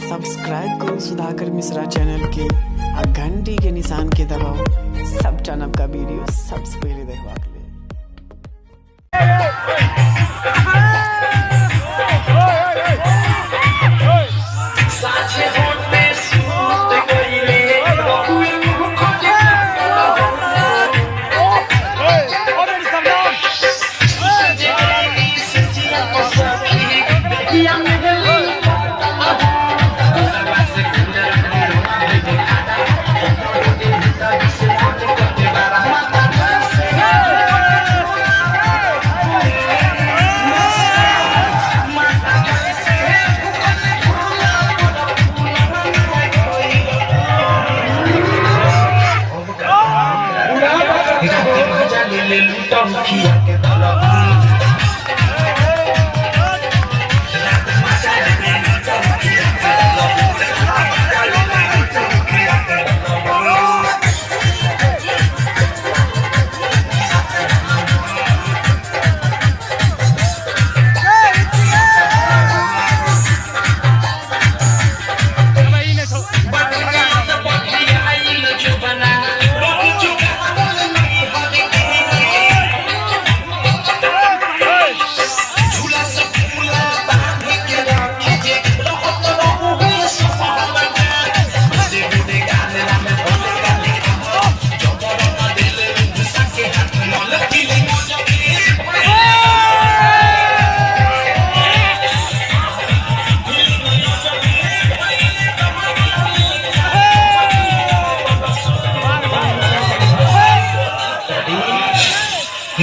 Subscribe करो Sudhakar Mishra channel के आ घंटी के निशान के दबाओ सब चैनल का वीडियो सबसे पहले देखवा के लिए।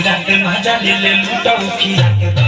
रात मजा ले ले लूटा उखिया के।